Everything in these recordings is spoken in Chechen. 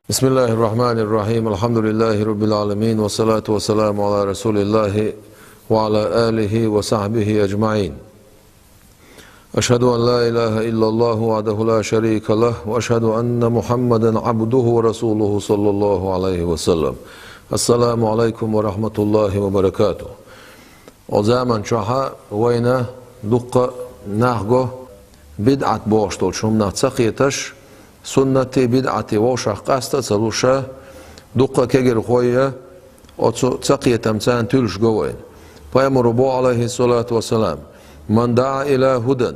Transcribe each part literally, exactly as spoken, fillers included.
بسم الله الرحمن الرحيم. الحمد لله رب العالمين، والصلاة والسلام على رسول الله وعلى آله وصحبه أجمعين. أشهد أن لا إله إلا الله وحده لا شريك له، وأشهد أن محمدا عبده ورسوله صلى الله عليه وسلم. السلام عليكم ورحمة الله وبركاته. О заман чохьа вайна дуккха нах го, бидӀат бохуш долчу хӀуманах ца кхеташ, суннатий, бидӀатий вовшах къаста а ца луша, дуккха кегирхой а оцу ца кхетам царна туьлуш го вайна. Пайхамаро боху, алейхиссалату вассалам: «Ман даа иля хӀудан»,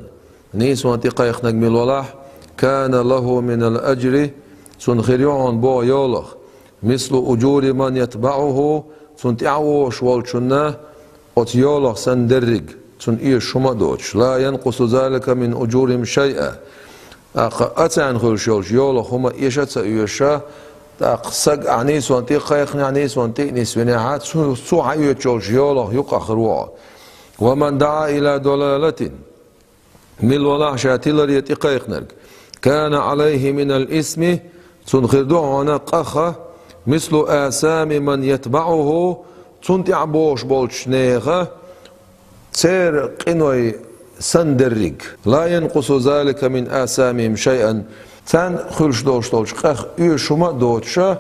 нийсонан тӀе кхайкхинарг мила валахь, «кана лахӀу минал аджри», цунна хир ю хьуна боху йолах, «мислу уджури ман ятбаӀухӀу», цунна тӀаьхьа вогӀуш волчунна оцу йолах санна дерриг, цунна оьшуш хӀума а доцуш, «ла янкъусу залика мин уджурихӀим шайъа». ТӀаккха а царна хуьлуш йолчу йолах хӀума эша а ца оьшу, тӀаккха сага ахь нийсонан тӀе а кхайкхинехь, нийсонан тӀе а нисвинехь, цу, цо хьаоьцуш йолчу йолах юкъахь хир ву хьо. «Ва ман даа иля далалатин», мила валахь ша тиларе тӀе кхайкхинарг, «кана Ӏалайхи минал исми», цунна хир ду хьуна къаха, «мислу асами ман ятбаӀухӀу», цунна тӀаьхьа богӀуш болчу нехан церан къиной санна дерриг. «Ла янкъусу залика мин асамихӀим шайъан», царна хуьлуш долуш долчу къаьхьан оьшуш хӀума а доцуша,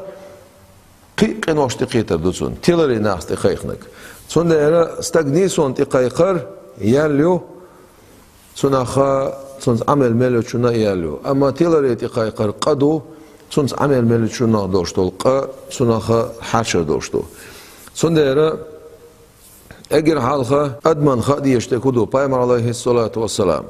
кхин а къинош тӀекхетар ду цунна, тиларе нахаца тӀе кхайкхинарг. Цундела стаг нийсонан тӀе кхайкхар ял ю, цунах а, цунца Ӏамел мел йолчунна а ял ю. Амма тиларе тӀе кхайкхар къа ду, цунца Ӏамел мел йолчунах долуш долу къа цунах а хьарчар долуш ду. Цундела эггара хьалха адамна хаа дезаш дерг хӀун ду? Пайхамар, алейхиссалату вассалам,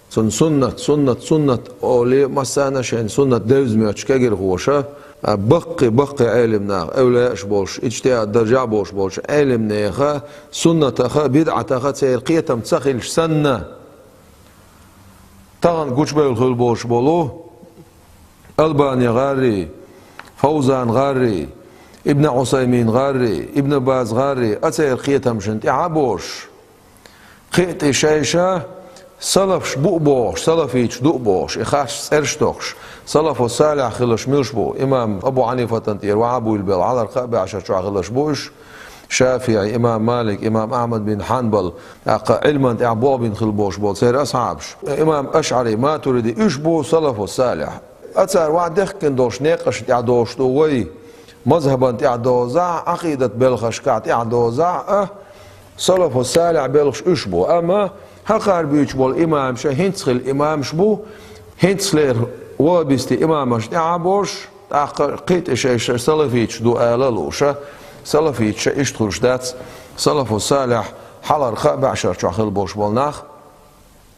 цуьнан суннат, суннат, суннат олий, массарна а шайн суннат девза моьттуш кегирхоша, а, баккхий, баккхий Ӏелам наха, эвлаяаш болуш, иджтихӀад даржехь болуш болчу Ӏелам нехан суннатах а, бидӀатах а церан кхетам ца хилча санна, тахана гучубевлла хилла болуш болу Албани гӀаррий, Фавзан гӀаррий, Ибн Ӏусаймин гӀаррий, Ибн Баз гӀаррий, а церан кхетамашна тӀаьхьа а богӀуш, кхин а тӀе шайша салафаш бу а бохуш, салафиташ ду а бохуш, и харц цӀераш а тохуш, салафу салихь хилларш муьлш бу? Имам Абу Хьанифатан тӀера ваха а буьйлабелла, хьалхара кхаа бӀешар чохь хилларш бу уьш. ШафиӀи, имам Малик, имам Ахьмад бин Хьанбал, тӀаккха Ӏилман тӀехь болх бина хилла болуш болу церан асхьабаш. Имам АшӀари, Матуриди, уьш бу салафу салихь. А цара ваха дехкина долуш некъашна тӀехь дозуш ду вай, мазхабан тӀехь дозахь а, Ӏакъидат белхашкахь тӀехь дозахь а, салафу салихь белхаш уьш бу. Амма хӀокхара буьйцуш болу имамаш а хӀинцца хилла имамаш бу, хӀинццалера ваххабистийн имамашна тӀаьхьа а богӀуш, тӀаккха кхин а тӀе шайша салафиташ ду ала а лууш, салафиташ иштта хуьлуш дац, салафу салихь хьалхара кхаа бӀешар чохь хилла болуш болу нах,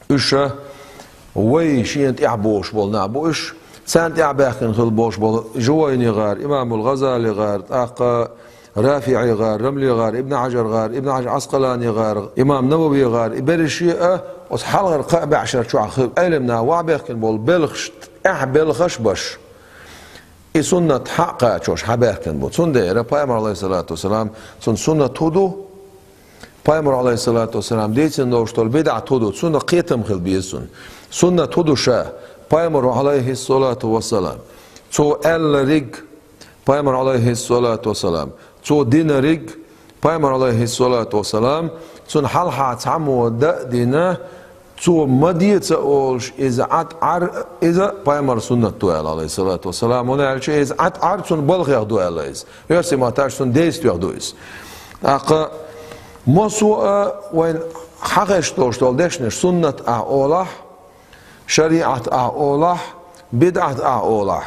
уьш вай шена тӀаьхьа богӀуш болу нах бу уьш, царна тӀаьхьа баьхкина хилла болуш болу Жувайни гӀар, имамул ГӀазали гӀар, тӀаккха РафиӀи гӀар, Рамли гӀар, Ибн Хьажар гӀар, Ибн Хьажар Ӏаскъалани гӀар, имам Навави гӀар, и берриш а оцу хьалхара кхаа бӀешар чохь хилла Ӏелам наха ваха баьхкина болу белхаш тӀехь белхаш беш, и суннат хьа а кхачош хьабаьхкина бу. Цундела Пайхамар, алейхиссалату вассалам, цуьнан суннат хӀун ду? Пайхамар, алейхиссалату вассалам, дийцина долуш долу бидӀат хӀун ду? Цунах кхетам хила беза цунна. Суннат хӀун ду ша? Пайхамар, алейхиссалату вассалам, цо аьллариг, Пайхамар, алейхиссалату вассалам, цо динариг, Пайхамар, алейхиссалату вассалам, цунна хьалха цхьаммо дан а дина, цо ма де ца олуш иза Ӏад Ӏар, иза Пайхамар суннат ду аьлла, алейхиссалату вассалам. ХӀунда аьлча иза Ӏад Ӏар цунна балхех ду аьлла иза. Оьрсийн маттахь цунна действех ду иза. ТӀаккха массо а вайн хьахезаш долуш долу дешнаш суннат ахь олахь, шариӀат ахь олахь, бидӀат ахь олахь,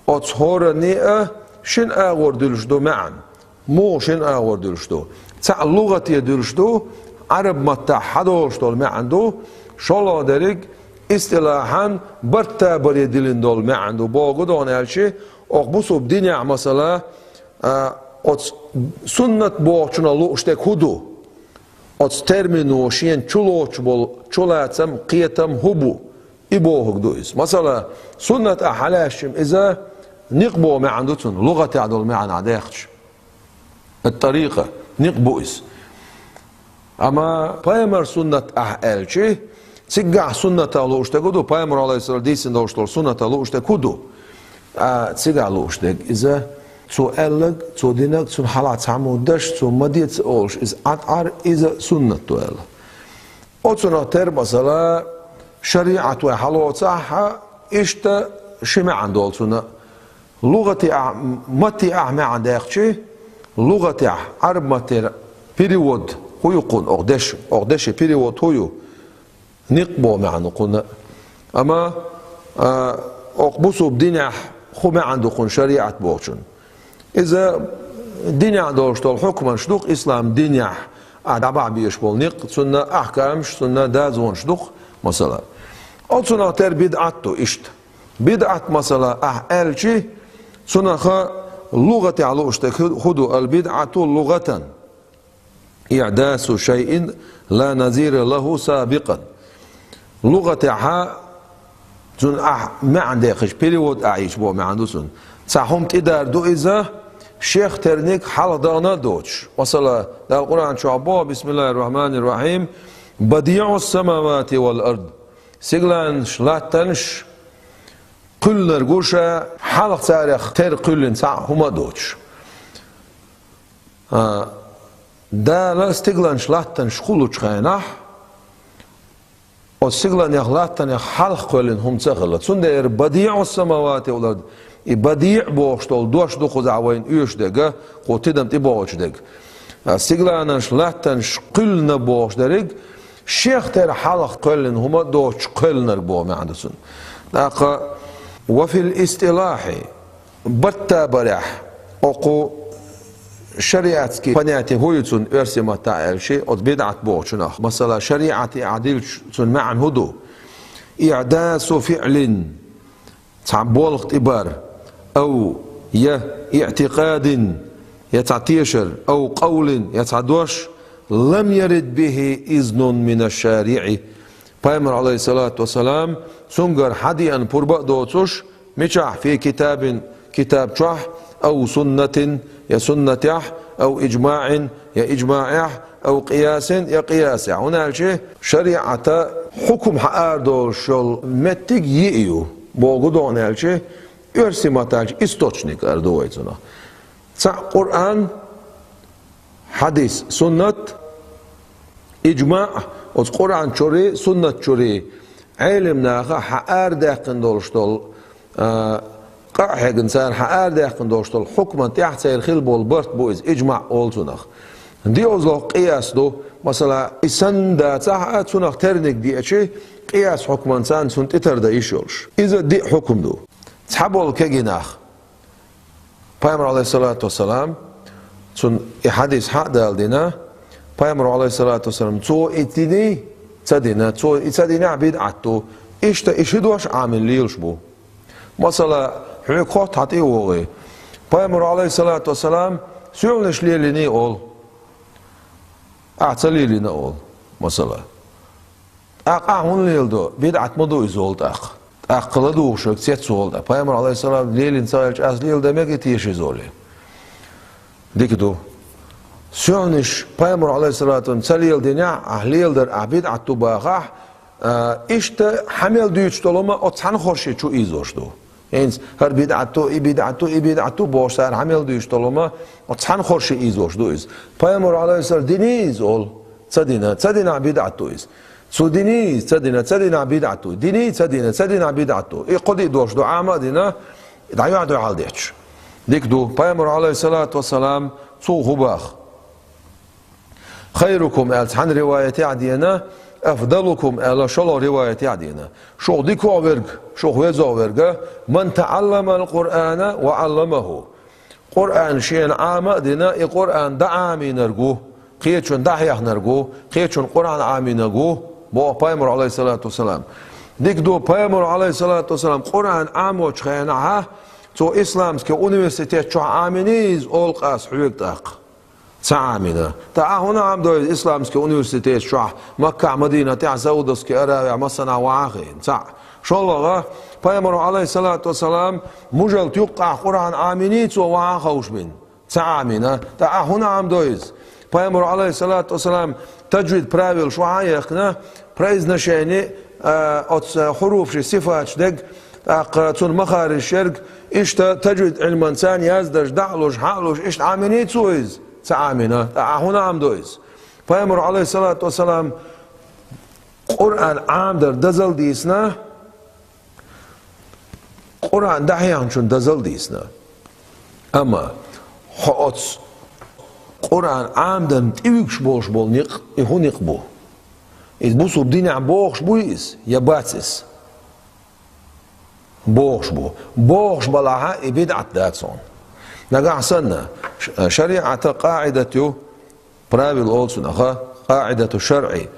оцу хӀоранна а шина агӀор дуьлуш ду маьӀна. Муха шина агӀор дуьлуш ду? Цхьаъ лугӀате дуьлуш ду, Ӏараб маттахь хьадолуш долу маьӀна ду, шолгӀа дерриг истилахьан барт а баре диллина долу маьӀна ду. Бохург ду хӀунда аьлча, окху бусулба динехь, масала, а, оцу суннат бохучунах лууш дерг хӀун ду? Оцу термино шена чулоцуш болу чулацам, кхетам хӀун бу? И бохург ду иза. Масала, суннат ахь хьалаьцча, иза никъ боху маьӀна ду цунна, лугӀатехь долу маьӀна даьккхича. Ат-тарикъа, никъ бу иза. Амма Пайхамар суннат ахь аьлча, цигахь суннатах лууш дерг хӀун ду, Пайхамар, алейхиссалам, дийцина долуш долу суннатах лууш дерг хӀун ду? А цигахь лууш дерг иза, цо аьлларг, цо динарг, цунна хьалха цхьаммо даш, цо ма де ца олуш, иза Ӏад Ӏар, иза суннат ду аьлла. Оцунах тера, масала, шариӀат вай хьалоцахь, иштта ши маьӀна долу цунна. ЛугӀатехь, маттехь маьӀна даьккхичи, лугӀатехь, Ӏарб маттера перевод хӀун ю кхунна, окху деш-, окху деши перевод хӀун ю? Никъ боху маьӀна ду кхунна. Амма, а, окху бусулба динехь хӀун маьӀна ду кхунна шариӀат бохучун? Иза динехь долуш долу хьукманаш ду-кх, ислам динехь а дӀабахьа безаш болу никъ, цунна ахкамаш, цунна дозанаш ду-кх, масала. Оцунах тера бидӀат ду иштта. БидӀат, масала, ахь аьлчи, цунаха лугӀатехь лууш дерг хӀу-, хӀун ду, ал-бидӀату лугӀатан. Ихдасу шайин ла назира лаху сабикъан. ЛугӀатехьа цунна ахь маьӀна дехаш, перевод ахь йича боху маьӀна ду цунна. Цхьа хӀума тӀедар ду иза, шех терниг хьалха дахана а доцуш. Масала, Дала Къуръан чохь боху, бисмиллахир-рахманир-рахим, «Бадиъус самавати вал ард». Сигаланаш, латтанаш кхуьллинарг ву ша, хьалха царех тера кхуьллина цхьаъ хӀума а доцуш. А, Дала стигланаш, латтанаш кхуллучу хенахь, оцу стигланех, латтанех хьалха кхоьллина хӀума ца хилла. Цундела «Бадиъус самавати вал ард», и «Бадиъ» бохуш долу дош ду кхузахь вайна оьшуш дерг, кху тидам тӀебогӀучу дерг. А, стигланаш, латтанаш кхуьллина бохуш дерг, шех тера хьалха кхоьллина хӀума доцуш кхоьллинарг боху маьӀна ду цунна. ТӀаккха «ва фил истилахьи», баттабарехь, окху шариатский понятие хӀун ю цунна оьрсийн маттахь аьлчи, оцу бидӀат бохучунах. Масала, шариӀате ахь дилча, цунна маьӀна хӀун ду? Ихдасу фиълин, цхьа болх тӀебар, ав, я, иътикъадин, я цхьа тешар, ав, къавлин, я цхьа дош, лам ярид бихи изнун мина шариӀи. Пайхамар, алейхиссалату вассалам, цуьнгара хьадеана пурба а доцуш, мичахь, фи китабин, китаб чохь, ав суннатин, я суннатехь, ав иджмаъин, я иджмаъехь, ав къиясин, я къиясехь. ХӀунда аьлча шариӀата хьукум хьаарадолуш йолу меттиг йиъ ю, боху гу догӀна аьлча, оьрсийн маттахь аьлча источник ара ду вай цунах. Цхьаъ Къуръан, хьадис, суннат, иджмаъ, оцу Къуръан чуьра, суннат чуьра, Ӏелам наха хьаарадаьккхина долуш долу, а, къа а хьегна цара хьаарадаьккхина долуш долу хьукман тӀехь церан хила болу барт бу иза, иджмаъ олу цунах. ДиъазлохӀ къияс ду, масала, и санна дацахь а, цунах терниг деачи, къияс хьукман царна цунна тӀетардан йиш йолуш. Иза диъ хьукум ду. Цхьаболу кегий нах. Пайхамар, алейхиссалату вассалам, цунна и хьадис хьа а далдина, Пайхамар, алейхиссалату вассалам, цо и дина, ца дина, цо и ца динехь бидӀат ду. Иштта и ши дош Ӏамийна лелаш бу. Масала, хьоьга хотту хьан тӀе а вогӀий. Пайхамар, алейхиссалату вассалам, соьланаш лелийний олу. Ахьа ца лелийна олу, масала. ТӀаккха ахьа хӀунда леладо? БидӀат ма ду иза олу тӀаккха. ТӀаккха ладугӀуш верг цец волу тӀаккха. Пайхамар, алейхиссалам, лелийна ца хилча, ас леладан мегий теша иза олий? Дика ду. Соьланаш Пайхамар, алейхиссалату вассалам, ца леладинехь, ахьа леладар ахьа бидӀат ду бахахь, а, иштта хьан мел дуьйцуш долу хӀума оцу цхьана хорше чу ийзош ду. ХӀинца хӀара бидӀат ду, и бидӀат ду, и бидӀат ду бохуш цара хьан мел дуьйцуш долу хӀума оцу цхьана хорше ийзош ду иза. Пайхамар, алейхиссалам, диний иза олу? Ца дина, ца динахь бидӀат ду иза. Цо диний иза, ца дина, ца динахь бидӀат ду. Диний, ца дина, ца динахь бидӀат ду. И кхо-диъ дош ду, Ӏама а дина, дӀайохь-дуьхьал детташ. Дика ду, Пайхамар, алейхиссалату вассалам, цо хӀун боху? «Хайрукум», аьлла цхьана риваятехь а деана, «афдалукум», аьлла шолгӀа риваятехь а деана. Шух дикагӀа верг, шух везагӀа верг, «ман таӀалламал Къуръана ва Ӏалламаху». Къуръан шена Ӏама а дина, и Къуръан дӀаӀамийнарг ву, кхечунна дӀахьехнарг ву, кхечунна Къуръан Ӏамийнарг ву, боху Пайхамар, алейхиссалату вассалам. Дика ду, Пайхамар, алейхиссалату вассалам, Къуръан Ӏамочу хенахь, цо исламский университет чохь Ӏамийний иза олу-кх ас хьоьга тӀаккха? Ца Ӏамийна. ТӀаккха ахьа хӀунда Ӏамдо иза исламский университет чохь, Маккахь, Мадинатехь, Саудовский Аравехь массанхьа вахьа а хиъна? Ца Ӏа. ШолгӀа, Пайхамаро, алейхиссалату вассалам, мужалта юккъехь Къуръан Ӏамийний цо вахьа а ховшабина? Ца Ӏамийна. ТӀаккха ахьа хӀунда Ӏамдо иза? Пайхамаро, алейхиссалату вассалам, таджвид правилаш вахьа а яьккхина, произношение, а, оцу хьуруфаши сифаташ дерг, ТӀаккха цунна махариш ерг, иштта тажвид Ӏилманца яздеш, дӀа а луш, хьа а луш, иштта Ӏаминий цо иза? Ца Ӏамина. ТӀаккха хӀун Ӏамдо иза? Пайхамар, Ӏалайхиссалату вассалам, Къуръан Ӏамдар дозал дийцина, Къуръан дӀахьехначун дозал дийцина. Амма хьо оцу Къуръан Ӏамдан тӀевуьгуш болуш болу некъ, и хӀун некъ бу? Иза бусулба динехь богӀуш буй иза, я бац иза? БогӀуш бу. БогӀуш балахьа, и бидӀат дац хьуна. Нагахь санна, ш-, шариӀата къаӀидат ю, правил олу цунах, къаӀидату шаръи.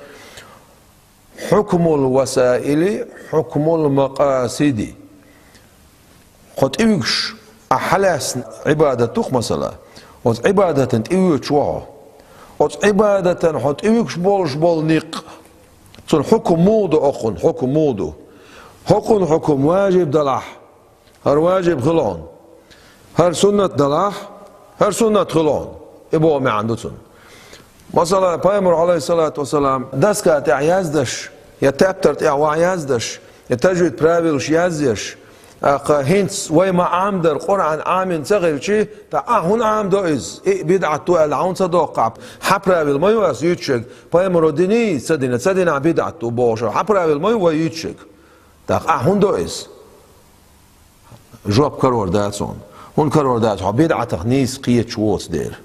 Хьукмул васаили, хьукмул макъасиди. Хьо тӀевуьгуш, ахь хьалаьцна Ӏибадат ду-кх, масала, оцу Ӏибадатан тӀевоьдуш ву хьо. Оцу Ӏибадатан хьо тӀевуьгуш болуш болу некъ, цунна хьукм муха ду, хӀокхунна хьукм муха ду? ХӀокхунна хьукм важиб далахь, хӀара важиб хила хьуна. ХӀара суннат далахь, хӀара суннат хила хьуна. И боху маьӀна ду цунна. Масала, Пайхамар, Ӏалайхиссалату вассалам, доска тӀехь яздеш, я тептар тӀехь ван яздеш, я тажвид правилаш язъеш, тӀаккха хӀинца вай ма Ӏамдар Къуръан Ӏамина ца хилчи, тӀаккха ахь хӀунда Ӏамдо иза? И бидӀат ду аьлла, хьуна ца доккхахь, хьан правил ма ю ас юьйцуш ерг? Пайхамаро диний, ца дина, ца динахь бидӀат ду бохуш, хьан правил ма ю вай юьйцуш ерг? ТӀаккха ахь хӀунда до иза? Жоп карор дац хьуна. ХӀунда карор дац? Хьо бидӀатах нийса кхеташ воцу дела.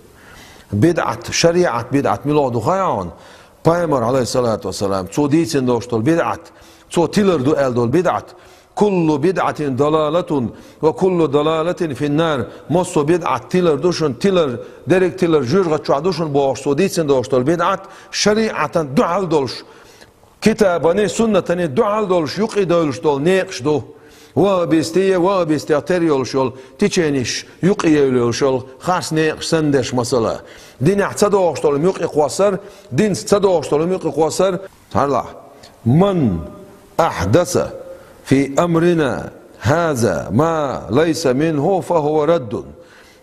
БидӀат, шариӀат бидӀат мила ду хаьий хьуна? Пайхамар, Ӏалайхиссалату вассалам, цо дийцина долуш долу бидӀат, цо тилар ду аьлла долу бидӀат. «Куллу бидӀатин далалатун, ва куллу далалатин финнар». Массо а бидӀат тилар ду шуна, тилар, дерриг тилар жоьжахати чохь ду шуна бохуш, цо дийцина долуш долу бидӀат шариӀатан дуьхьал долуш, китабанний, суннатанний дуьхьал долуш, юкъа довлуш долу некъаш ду. Ваххабистий, ваххабистех тера йолуш йолу теченеш, юкъа евлла йолуш йолу харц некъаш санна дерш, масала. Динехь ца догӀуш долу юкъа кхоссар, динца ца догӀуш долу юкъа кхоссар. Хьарлахь. «Ман ахьдаса фи амрина хаза ма лайса минху, фа хува раддун».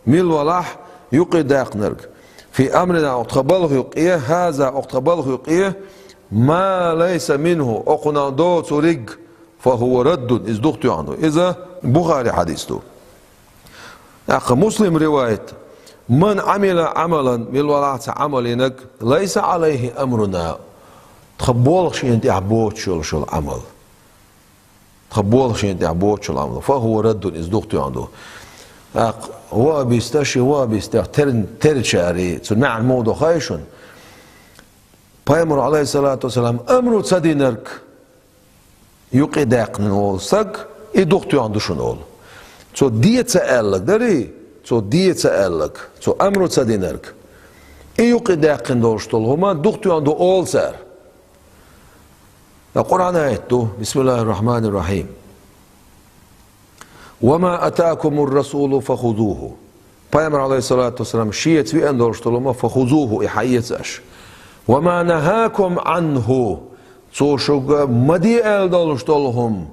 Мила валахь юкъа даьккхинарг, фи амрина, окху тхан балха юкъе, хаза, окху тхан балха юкъе, ма лайса минху, окхунах доцург, фа хува раддун, иза духтоьхна ду. Иза Бухари хьадис ду. ТӀаккха Муслим риваят: «Ман Ӏамила Ӏамалан», мила валахь цхьа Ӏамал йинарг, «лайса Ӏалайхи амруна», тхан болх шена тӀехь боцуш йолуш йолу Ӏамал. Тхан болх шена тӀехь боцуш йолу Ӏамал. «Фа хува раддун», иза духтоьхна ду. ТӀаккха ваххабиста шен ваххабистех тер-, терачаре, цу маьӀна муха до хаьий шуна? Пайхамар, Ӏалайхиссалату вассалам, амру ца динарг юкъа даьккхина волу саг, и духтоьхна ду шуна олу. Цо де ца аьлларг дарий, цо де ца аьлларг, цо амру ца динарг. И юкъа даьккхина долуш долу хӀума духтоьхна ду олу цара. Ткъа Къуръан аят ду, бисмиллахир-рахманир-рахим. «Ва ма атакумур расулу фа хузуху». Пайхамар, Ӏалайхиссалату вассалам, шеца веана долуш долу хӀума, «фа хузуху», и хьаэца аша. «Ва ма нахакум Ӏанху», цо шуьга ма де аьлла долуш долу хӀума,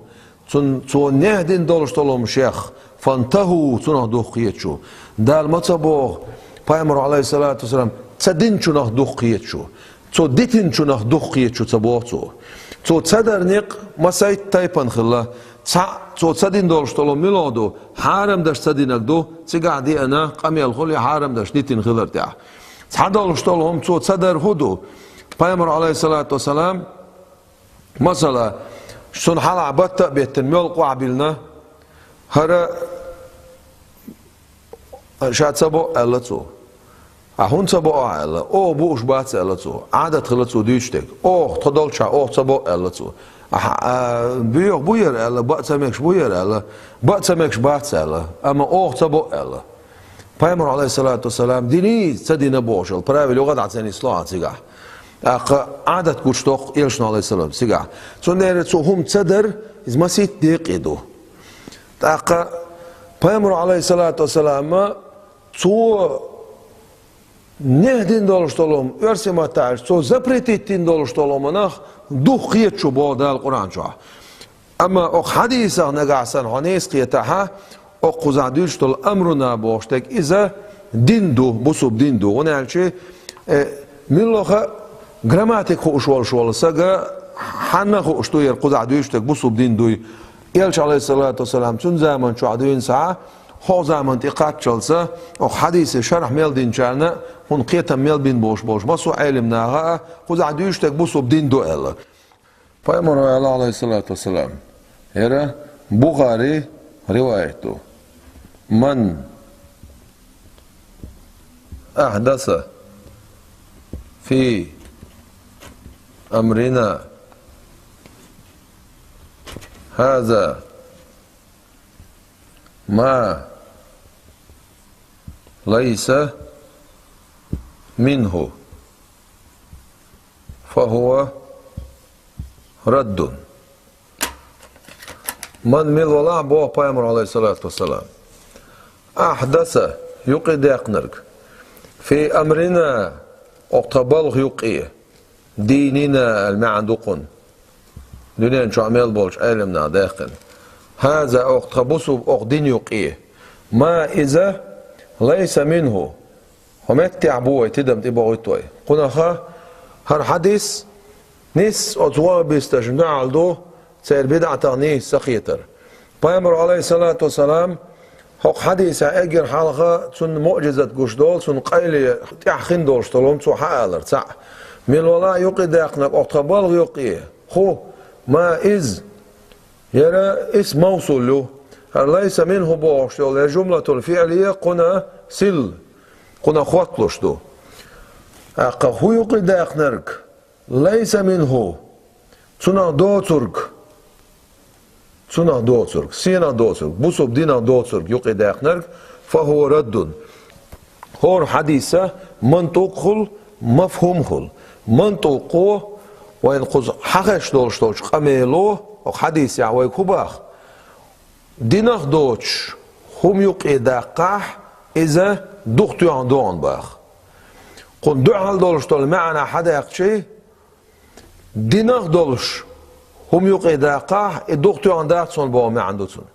цун, цо нехь дина долуш долу хӀума шех, «фантаху», цунах дукха хета шу. Дала ма ца боху, Пайхамар, Ӏалайхиссалату вассалам, ца динчунах дукха хета шу. Цо дитинчунах дукха хета шу ца боху цо. Цо ца дара некъ масийтта тайпана хилла. Цхьаъ, цо ца дина долуш долу мила ду, хьарам даш ца динарг ду, цигахь деана къамел хуьлу хьарам даш дитина хилар тӀехь. Цхьа долуш долу хӀума цо ца дара хӀун ду? Пайхамар, Ӏалайхиссалату вассалам, масала, цунна хьалха батта а беттина, мел къохь биллина, хӀара ша ца бо аьлла цо. Ахь хӀунда ца бо аьлла? Оха бууш бац аьлла цо. Ӏадат хилла цо дуьйцуш дерг. Оха, тхо долчохь оха ца бо аьлла цо. Ахь, а, боьха бу яра аьлла, баа ца мегаш бу яра аьлла, баа ца мегаш бац аьлла, амма оха ца бо аьлла. Пайхамар, Ӏалайхиссалату вассалам, диний ца дина бохуш йолу правил юха дӀа ца нисло хьан цигахь. ТӀаккха Ӏадат гучудоккху элчано, Ӏалайхиссалам, цигахь. Цундела цо хӀума ца дара, иза масийтта декъе ду. ТӀаккха Пайхамар, Ӏалайхиссалату вассалам, цо нехь дина долуш долу хӀума, оьрсийн маттахь аьлча, цо запретить дина долуш долу хӀуманах дукха хета шу боху Дала Къуръан чохь. Амма окху хьадисах нагахь санна хьо нийса кхетахь, окхузахь дуьйцуш долу амруна бохуш дерг иза дин ду, бусулба дин ду. ХӀунда аьлча, э, муьлхха а грамматика хууш волуш волу сага хьанна хууш ду яра кхузахь дуьйцуш дерг бусулба дин дуй? Элча, алейхиссалату вассалам, цун заман чохь дуьйна схьа, хӀокху заман тӀе кхаччалца, оха хьадисе шархь мел динчарна, хӀунда кхетам мел бина болуш болуш, массо а Ӏелимнаха а, кхузахь дуьйцуш дерг бусурба дин ду аьлла. Пайхамаро аьлла, алейхиссалату вассалам, хӀара Бухари риваят ду. Ман ахьдаса фи амрина хаза ма лайса минху, фахува раддун. Ман мила валахь, боху Пайхамар, алейхиссалату вассалам, ахьдаса, юкъе даьккхинарг, фи амрина, оха тхан балха юкъе, дийнина аьлла маьӀна ду кхунна. Дуьнен чохь мел болчу Ӏелимнаха даьккхина. Хаза, оха тхан бусу, оха дин юкъе. Ма иза лайса минху. ХӀун меттехь бу вай тидам тӀебохуьйту вай? Кхунаха хӀара хьадис нис оцу ваххабисташна дуьхьал ду, церан бидӀатах нийса ца хетар. Пайхамар, алейхиссалату вассалам, хӀокху хьадисехь эггара хьалха цунна муъжизат гуш долу, цунна къайле тӀехь хин долуш долу хӀума цо хьаалар цхьаъ. Мила вала юкъе даьккхинарг оха тхан балха юкъе, хӀу, ма из, яра ис мавсул ю. ХӀара лайса минху бохуш йолу я жумлатул фиълия кхуна сил, кхуна хотталуш ду. ТӀаккха хӀу юкъе даьккхинарг? Лайса минху, цунах доцург, цунах доцург, сенах доцург, бусурба динах доцург юкъе даьккхинарг, фахува раддун. ХӀора хьадиса мантукъ хуьлу, мафхум хуьлу. Мантукъо, вайна кхуза хьахезаш долуш долчу къамело, оха хьадисехь вайга хӀу баха? Динах доцуш хӀума юкъе даккхахь, иза духатоьхна догӀу баха. Кхунна дуьхьал долуш долу маьӀна хьадаьккхичи, динах долуш хӀума юкъе даккхахь, и духатоьхна дац хьуна боху маьӀна ду цунна.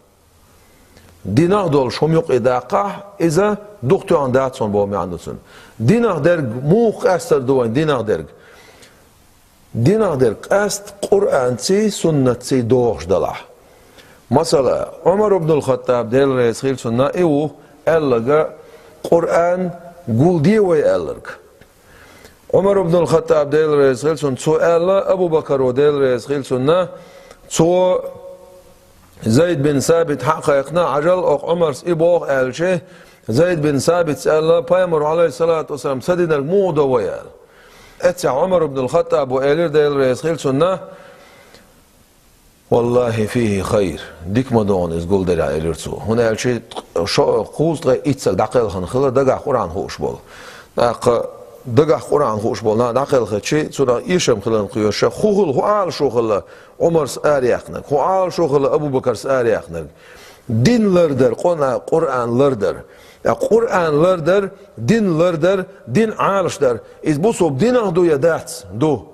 Динах долуш хӀума юкъе даккхахь, иза духатоьхна дац хьуна боху маьӀна ду цунна. Динах дерг муха къаьстар ду вайн динах дерг? Динах дерг къаьста Къуръанций, суннатций догӀуш далахь. Масала, Ӏумар ибн ал-Хаттаб, Дела реза хила цунна, и ву аьлларг Къуръан гулде вай аьлларг. Ӏумар ибн ал-Хаттаб, Дела реза хила цунна, цо аьлла, Абу Бакаро, Дела реза хила цунна, цо Зайд бин Сабит хьа а кхайкхина, хьажал, оха Ӏумарс и боху аьлча, Зайд бин Сабитс аьлла, Пайхамаро, алейхиссалату вассалам, ца динарг муха до вай аьлла. Эццехь Ӏумар ибн ал-Хаттабо элира, Дела реза хила цунна, «Валлахи фихи хайр, дика ма ду хьуна иза гулдалахь», — элира цо. ХӀунда аьлча шо-, кхузткъе итт стаг дӀакхелхина хилла дагахь Къуръан хууш болу. ТӀаккха дагахь Къуръан хууш болу нах дӀакхелхичи, цунах эшам хиларна кхоьруш, хӀун хилла, хӀун Ӏалашо хилла Ӏумарс араяьккхинарг, хӀун Ӏалашо хилла Абу Бакарс араяьккхинарг? Дин лардар, къона Къуръан лардар. ТӀаккха Къуръан лардар, дин лардар, дин Ӏалашдар. Иза бусурба динах ду я дац? Ду.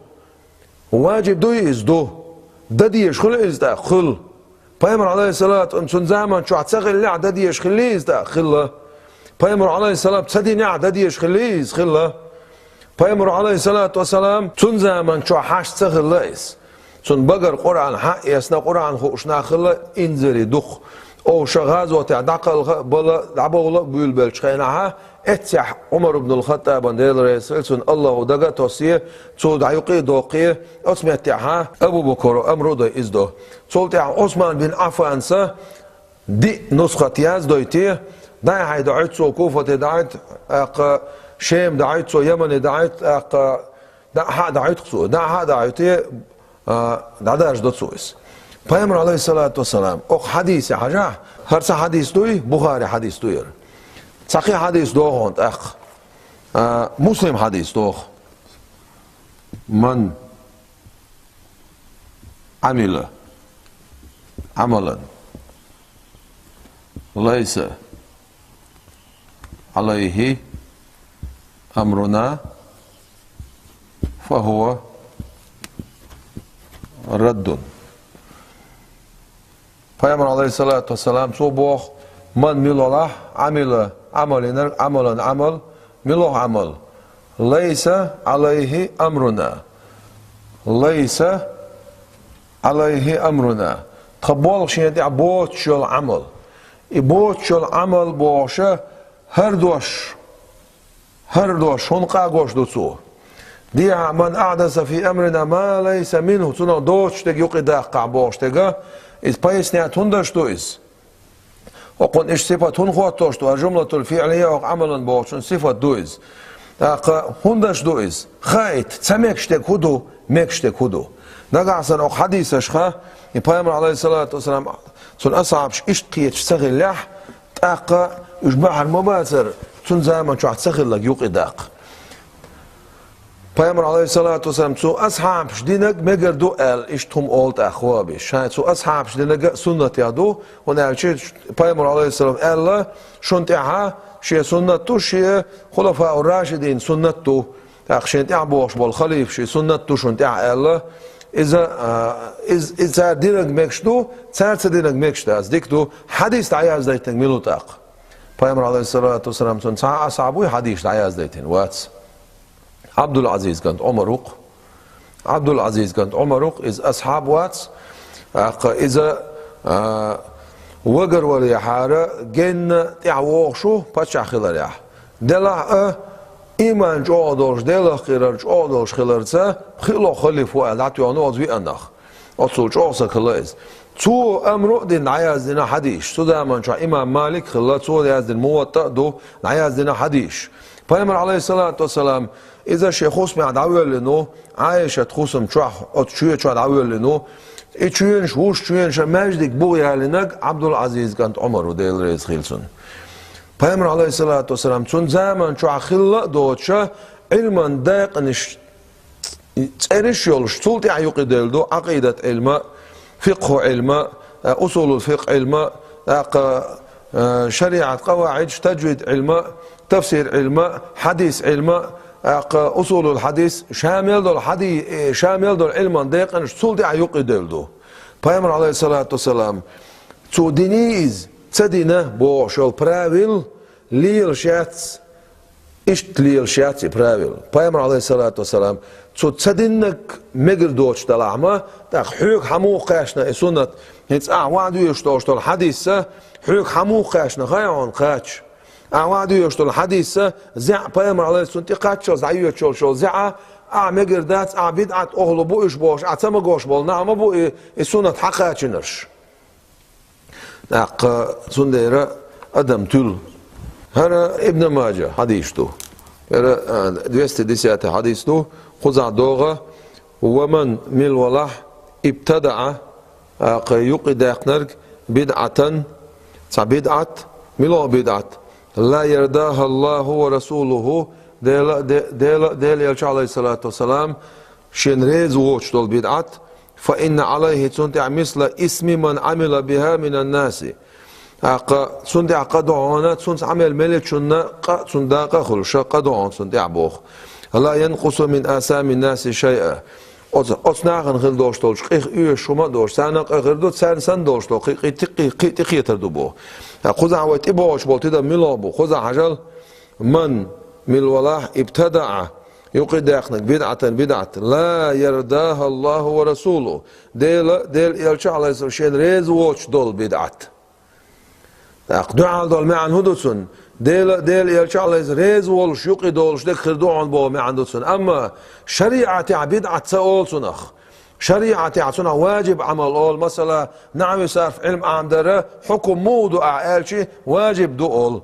Важиб дуй иза? Ду. Дан дезаш хуьлу иза тӀаккха? Хуьлу. Пайхамар, алейхиссалату, цун заман чохь ца хиллехь, дан дезаш хиллий иза тӀаккха? Хилла. Пайхамар, алейхиссалам, ца динехь, дан дезаш хиллий иза? Хилла. Пайхамар, алейхиссалату вассалам, цун заман чохь хьашт ца хилла иза. Цунна багара Къуръан хьа а эцна, Къуръан хууш нах хилла инзаре дукха. Овша гӀазотехь дӀакхалха а бала, дӀабовла а буьйлабеллачу хенахьа, эццехь Ӏумар ибн ал-Хаттабан, Дела реза хила цунна, Аллахо дага а тоссае, цо дӀа юкъе а доккхе, оцу меттехьа Абу Бакаро амру а дой иза до. Цул тӀаьхьа Ӏусман бин Ӏаффанса диъ нусхат яздойте, дӀа-хьа дӀахьуьйту цо, Куфате дӀахьуьйту, тӀаккха Шеме дӀахьуьйту цо, Ямане дӀахьуьйту, тӀаккха дӀа-хьа дӀахьуьйту цо, дӀа-хьа дӀахьуьйту, а, дӀадаржадо цо иза. Пайхамар, алейхиссалату вассалам, оха хьадисе хьажахь, хӀара цхьа хьадис дуй, Бухари хьадис ду яра. Цхьакхи хьадис догӀу хьуна тӀаккха. А, Муслим хьадис догӀу. Ман Ӏамила Ӏамалан лайса Ӏалайхи амруна, фахува раддун. Пайхамар, алейхиссалату вассалам, цо боху, ман мила валахь, Ӏамила, Ӏамал йинарг, Ӏамалан Ӏамал, мила валахь Ӏамал, лайса Ӏалайхи амруна. Лайса Ӏалайхи амруна. кхы болх шен тӀехь боцуш йолу Ӏамал. И боцуш йолу Ӏамал бохуша хӀара дош, хӀара дош хӀунда къагош ду цо? Дехьа, ман ахьдаса фи амрина ма лайса минху, цунах доцуш дерг юкъа даккхахь бохуш дерг, иза пайснет хӀунда даш ду иза? Окхунна иштта сифат хӀунда хӀоттош ду, а жумлатул фиълия окху Ӏамалан бохучун сифат ду иза. ТӀаккха хӀунда даш ду иза? Хаийта, ца мегаш дерг хӀун ду, мегаш дерг хӀун ду. Нагахь санна окху хьадисашха, и Пайхамар, алейхиссалату вассалам, цуьнан асхьабаш иштта кхеташ ца хиллехь, тӀаккха уьш бахьана ма бацара, цуьнан заман чохь ца хилларг юкъа даккха. Пайхамар, алейхиссалату вассалам, цу асхьабаш динарг мегар ду аьлла, иштта хӀума олу тӀаккха ваххабиша. Ша цу асхьабаш динарг а суннатех ду, хӀунда аьлча Пайхамар, алейхиссалам, аьлла, шун тӀаьхьа шен суннат ду, шен хулафау рашидин суннат ду. ТӀаккха шен тӀаьхьа бохуш болу халифаш и суннат ду шун тӀаьхьа аьлла, иза, а, из-, иза цара динарг мегаш ду, цара ца динарг мегаш дац. Дика ду, хьадис дӀаяздайтинарг мила ву тӀаккха? Пайхамар, алейхиссалату вассалам, цуьнан цхьа а асхьаб вуй хьадис дӀаяздайтина? Вац. Ӏабдул-Ӏазиз кӀант Ӏумар ву-кх. Ӏабдул-Ӏазиз кӀант Ӏумар ву-кх, иза асхьаб вац. ТӀаккха иза, а, вагарвалехьара генна тӀаьхьа вогӀуш ву паччахь хиларехь. Делахь а, иман чӀогӀа долуш, Делах кхерар чӀогӀа долуш хиларца, пхоьалгӀа халифа ву аьлла дӀатоьхна оцу вианах. Оццул чӀогӀа стаг хилла иза. Цо амру а дина дӀаяздина хьадисаш. Цу заман чохь имам Малик хилла, цо яздина Муватта а ду, дӀаяздина хьадисаш. Пайхамар, алейхиссалату вассалам, иза шен хӀусамехь дӀавоьллина ву, Ӏайшат хӀусам чохь, оцу чоь чохь дӀавоьллина ву. И чоьнаш, вуьш чоьнаш а маьждиг бу ялийнарг Ӏабдул-Ӏазиз кӀант Ӏумар ву, Дела реза хила цунна. Пайхамар, алейхиссалату вассалам, цуьнан заман чохь хилла а доцуша, Ӏилман декъанаш цӀераш а йолуш, цул тӀаьхьа юкъа девлла ду Ӏакъидат Ӏилма, фикъху Ӏилма, а, усулул фикъ Ӏилма, тӀаккха, а, шариӀат къаваӀидаш, таджвид Ӏилма, тафсир Ӏилма, хьадис Ӏилма, тӀаккха усулул хьадис, ша мел долу хьади-, э, ша мел долу Ӏилман декъанаш цул тӀаьхьа юкъа девлла ду. Пайхамар, алейхиссалату вассалам, цо диний иза, ца дина бохуш йолу правил лелаш яц. Иштта лелаш яц и правила. Пайхамар, алейхиссалату вассалам, цо ца диннарг мегар доцуш далахь ма, тӀаккха хьоьга хьан муха кхаьчна и суннат? ХӀинца ахь ваӀда везаш долуш долу хьадисса, хьоьга хьан муха кхаьчна, хаьий хьуна, кхача? Ахь ваӀда везаш долу хьадисса, зӀе Пайхамар, алейхиссалам, цунна тӀекхаччалц дӀайоьдуш йолуш йолу зӀе, ахь мегар дац, ахь бидӀат охьалу бу уьш бохуш, ахь ца магош болу нах ма бу и, и суннат хьан кхачийнарш. ТӀаккха цундела адам туьлу. ХӀара Ибн Маджа хьадис ду. ХӀара, а, двести десятый хьадис ду. Кхузахь догӀу: «Ва ман», мила валахь, «ибтадаӀа», тӀаккха юкъа даьккхинарг, «бидӀатан», цхьа бидӀат, мила ву бидӀат, «ла ярдаха Аллаху ва расулуху», Дела, де-, Дела, Дела элча, алейхиссалату вассалам, шена реза воцуш долу бидӀат, «фа инна Ӏалайхи», цунна тӀехь, «мисла исми ман Ӏамила биха минан наси». ТӀаккха цунна тӀехь къа ду хьуна, цунца Ӏамал мел йечунна къа, цунна дакъа а хуьлуш, къа ду хьуна цунна тӀехь боху. «Ла янкъусу мин асамин наси шайъа». Оцу, оцу нахана хила долуш долчу къих оьшуш хӀума а доцуш, царна къа хир ду, царна санна долуш долу кхин, кхин, кхин, кхин тӀекхетар ду боху. ТӀаккха кхузахь вай тӀебогӀуш болу тидам мила бу? Кхузахь хьажал, «Ман», мила валахь, «ибтадаӀа», юкъа даьккхинарг, «бидӀатан», бидӀат, «ла ярдаха Аллаху ва расулуху», Дела, Дела элча, алейхиссалам, шена реза воцуш долу бидӀат. ТӀаккха дуьхьал долу маьӀна хӀун ду цунна? Дела, Дела элча, алейхиссалам, реза волуш, юкъа долуш дерг хир ду хьуна боху маьӀна ду цунна. Амма шариӀатехь бидӀат ца олу цунах. ШариӀатехь цунах ваджиб Ӏамал олу, масала, нахьви сарф Ӏилма Ӏамадара хьукум муха ду ахь аьлча, ваджиб ду олу.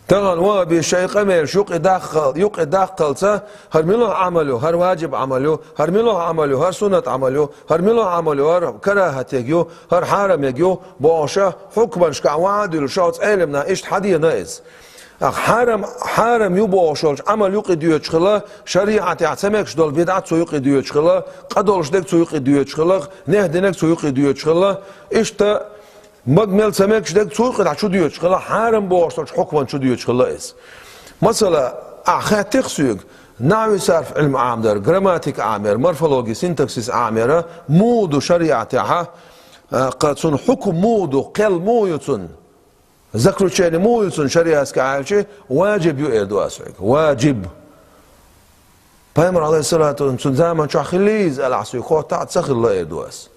Тахана ваххабий шайн къамелаш юкъа даккхал-, юкъа даккхалца, хӀара мила Ӏамал ю, хӀара ваджиб Ӏамал ю, хӀара мила Ӏамал ю, хӀара суннат Ӏамал ю, хӀара мила Ӏамал ю, хӀара карахӀатег ю, хӀара хьарамег ю, бохуша хьукманашкахь ваӀда дуьллуш, оцу Ӏелимна иштта хьадеана иза. Ахь хьарам, хьарам ю бохуш йолчу Ӏамал юкъа доьдуш хила, шариӀатехь ца мегаш долу бидӀат цу юкъа доьдуш хила, къа долуш дерг цу юкъа доьдуш хила, нехь динарг цу юкъа доьдуш хила. Иштта маг мел ца мегаш дерг цу юкъа дӀа чу доьдуш хила, хьарам бохуш долчу хьукман чу доьдуш хила иза. Масала, ахь хаьттира соьга, нахьви сарф Ӏилма Ӏамадар, грамматика Ӏамаяр, морфология, синтаксис Ӏамаяр, муха ду шариӀатехьа, а, кха цунна хьукм муха ду, кхел муха ю цунна? Заключение муха ю цунна шариатскахь аьлча, ваджиб ю, эр ду ас хьоьга. Ваджиб. Пайхамар, алейхиссалату вассалам, цуьнан заман чохь хиллий иза, аьлла ахь соьга хоттахь а, ца хилла, эр ду ас.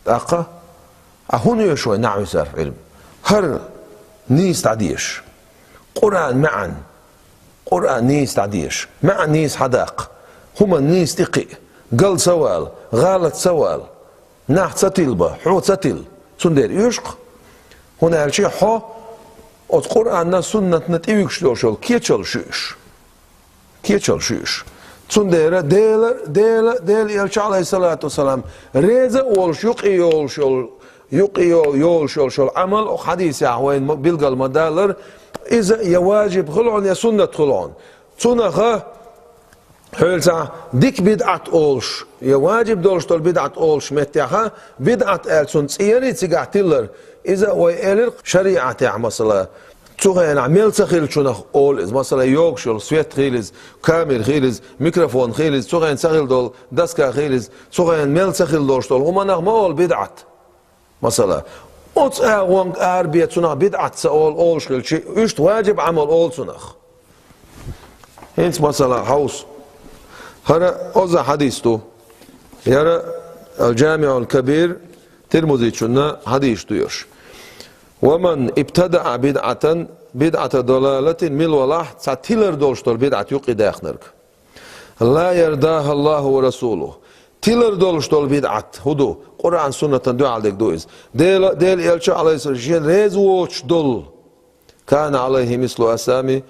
ТӀаккха, а хӀун оьшу вай нахьви сарф Ӏилма? ХӀара нийса дӀадеша. Къуръан маьӀна. Къуръан нийса дӀадеша. МаьӀна нийса хьадаккха. ХӀуманна нийса тӀекхиа. Гал ца вала, гӀалат ца вала. Нах ца тилба, хьо ца тилла. Цундела оьшу-кх. ХӀунда аьлча хьо оцу Къуръанна, суннатна тӀевуьгуш долуш йолу кечалла шу оьшу. Кечалла шу оьшу. Цундела Дела, Дела, Дела элча, Ӏалайхиссалату вассалам, реза а волуш, юкъе йолуш йолу, юкъе йо-, йолуш йолуш йолу Ӏамал, оха хьадисехь вайна ма-, билгал ма-даллара, иза я важиб хуьлу хьуна, я суннат хуьлу хьуна. Цунаха хьоьлцахь дика бидӀат олуш, я важиб долуш долу бидӀат олуш меттехьа, бидӀат аьлла цунна цӀе ярий цигахь тиллар, иза а вай элира шариӀатехь, масала, цу хенахь мел ца хиллачунах олу иза. Масала, йогуш йолу свет хийла иза, камера хийла иза, микрофон хийла иза, цу хенахь ца хилла долу доска хийла иза, цу хенахь мел ца хилла долуш долу хӀуманах ма олу бидӀат. Масала, оцу агӀонга арабе цунах бидӀат ца олу, олуш хилча, иштта важиб Ӏамал олу цунах. ХӀинца, масала, хьовса. ХӀара оза хьадис ду. Яра Ал-Джамиъул Кабир, Тирмузичунна хьадис ду йош. «Ва ман ибтадаъа бидъатан, бидъата далалатин», мила валахь, цхьа тилар долуш долу бидъат юкъе даьхнарг. «Ла ярдаха Аллаху ва расулуху». Тилар долуш долу бидъат хӀун ду? Къуръан, суннатан дуьхьал дерг ду иза. Дела, Дела элча, Ӏалайхиссалам, шена реза воцуш долу. «Кана Ӏалайхи мислу асами,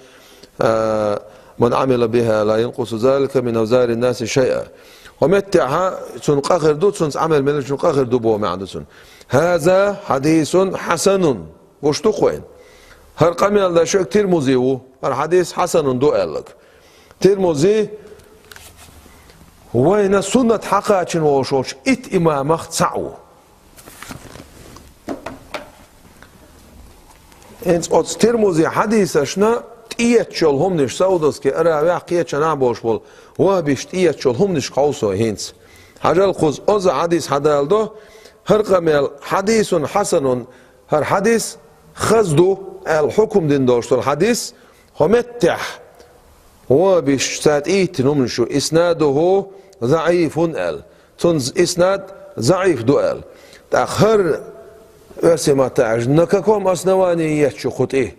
а, ман Ӏамила биха ла янкъусу залика мин авзари наси шайъа». Хьо меттехьа цунна къа хир ду, цунца Ӏамал меллачунна къа хир ду боху маьӀна ду цунна. «Хаза хьадисун хьасанун». Гуш ду-кх вайна? ХӀара къамел деш верг Тирмузи ву, хӀара хьадис хьасанун ду аьлларг. Тирмузи вайна суннат хьакхачийна волуш волчу итт имамах цхьаъ ву. ХӀинца оцу Тирмузи хьадисашна тӀеэцча йолу хӀуманаш, Саудовский Аравехь, кхечанхьа болуш болу вахӀабисташ тӀеэцча йолу хӀуманашка хьовсо хӀинца. Хьажал кхуза, оза хьадис хьадала до, хӀара къамел хьадисун хьасанун, хӀара хьадис хаза ду аьлла хьукум дина долуш долу хьадис, хьо меттехь, вахӀабисташ цара тӀеэцна хӀуманаш ю, иснадуху заӀифун аьлла. Цуьнан иснад заӀиф ду аьлла. ТӀаккха хӀара оьрсийн маттахь аьлча, на каком основании эцча ю кху тӀе?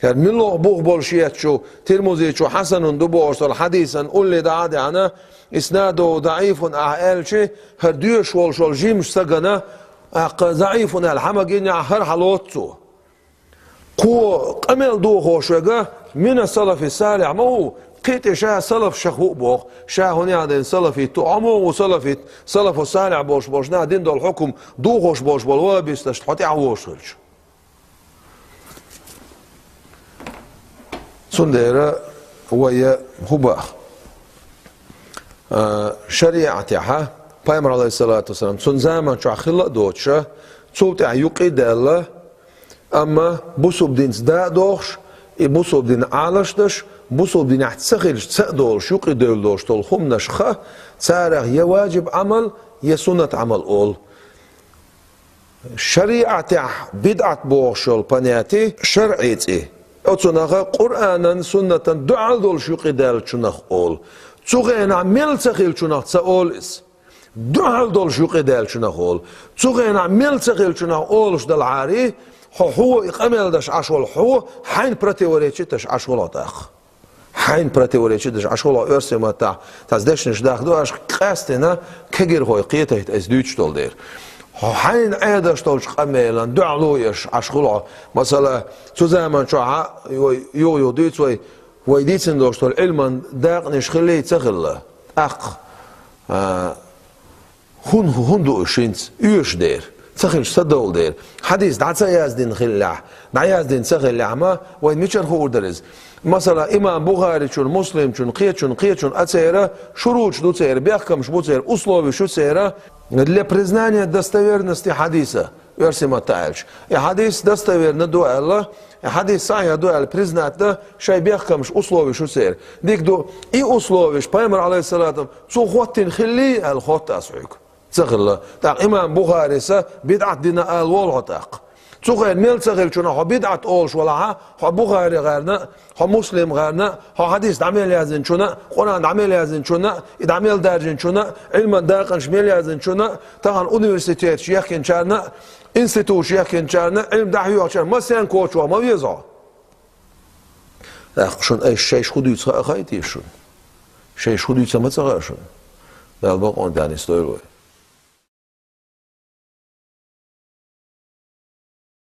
ХӀара муьлха бух болуш эцча ю, Тирмузичо хьасанун ду бохуш долу хьадисан улле дӀа а даьхьна, иснадуху заӀифун ахьа аьлча, хӀара доьшуш волуш волу жимачу стагана, тӀаккха заӀифун аьлла хьа ма гинехь, хӀара хьалоцу цо. Кхо къамел дохош верг мина салафи салихь ма ву, кхин тӀе ша салаф шаха ву а боху, ша хӀун яхь дина салафит ву, хьо муха ву салафит, салафу салихь болуш болчу наха дина долу хьукум дохош болуш болу вахӀабисташна хьо тӀаьхьавогӀуш хилча. Цундела вай хӀун боху? А, шариӀатехьа, Пайхамар, Ӏалайхиссалату вассалам, цуьнан заман чохь хилла а доцуша, цул тӀаьхьа юкъе а даьлла, амма бусулба динца да а дохуш, и бусулба дин Ӏалаш а деш, бусулба динехь ца хилча ца а долуш, юкъе девлла долуш долу хӀуманаш хаьа, царах я важиб Ӏамал, я суннат Ӏамал олу. ШариӀатехь бидӀат бохуш йолу понятие шарӀи цӀе. Оцунах Къуръанан, суннатан дуьхьал долуш юкъе даьллачунах олу. Цу хенахь мел ца хиллачунах ца олу иза. Дуьхьал долуш юкъе даьллачунах олу. Цу хенахь мел ца хиллачунах олуш далахьара, хьо, хьо и къамел деш Ӏаш волу хьо, хьайна противоречить деш Ӏаш волу хьо тӀаккха. Хьайна противоречить деш Ӏаш волу хьо оьрсийн маттахь, цхьацца дешнаш даха ду аша, къаьстина кегирхой кхетийта аса дуьйцуш долу дера. Хьо хьайна Ӏедеш долчу къамелан дуьхьало еш Ӏаш хуьлу хьо. Масала, цу заман чохь а вай юха-юха дуьйцу вай, вай дийцина долуш долу Ӏилман дакъанаш хиллий, ца хилла. ТӀаккха, а, ХӀун, хӀун ду уьш хӀинца? Оьшу дера. Ца хилча ца довла дера. Хьадис дӀа ца яздина хиллехь, дӀаяздина ца хиллехь ма, вайн мичара хуур дара иза? Масала, имам Бухаричун, Муслимчун, кхечун, кхечун а церан шуруташ ду церан, бехкамаш бу церан, условиш ю церан, для признания достоверности хьадиса, оьрсийн маттахь аьлча. И хьадис достоверно ду аьлла, и хьадис сахьихь ду аьлла признать дан, шайн бехкамаш, условиш ю церан. Дика ду, и условиш Пайхамар, Ӏалайхиссалату, цо хӀоттийна хиллий аьлла, хотта ас хьоьга. Ца хилла. ТӀаккха имам Бухарис бидӀат дина ала волу хьо тӀаккха. Цу хенахь мел ца хиллачунна хьо бидӀат олуш валахь, хьо Бухари гӀерна, хьо Муслим гӀерна, хьо хьадис дӀа мел яздинчунна, Къуръан дӀа мел яздинчунна, и дӀа мел даьржинчунна, Ӏилман дакъанаш мел яздинчунна, тахана университеташ яхкинчарна, институташ яхкинчарна, Ӏилма дӀахьоьхучарна, массарна коча ваха ма веза хьо. ТӀаккха шуна айса шайша хӀун дуьйцу хаа хаий те шуна? Шайша хӀун дуьйцу ма ца хаьа шуна? Дала бакъонца дӀанисдойла вай.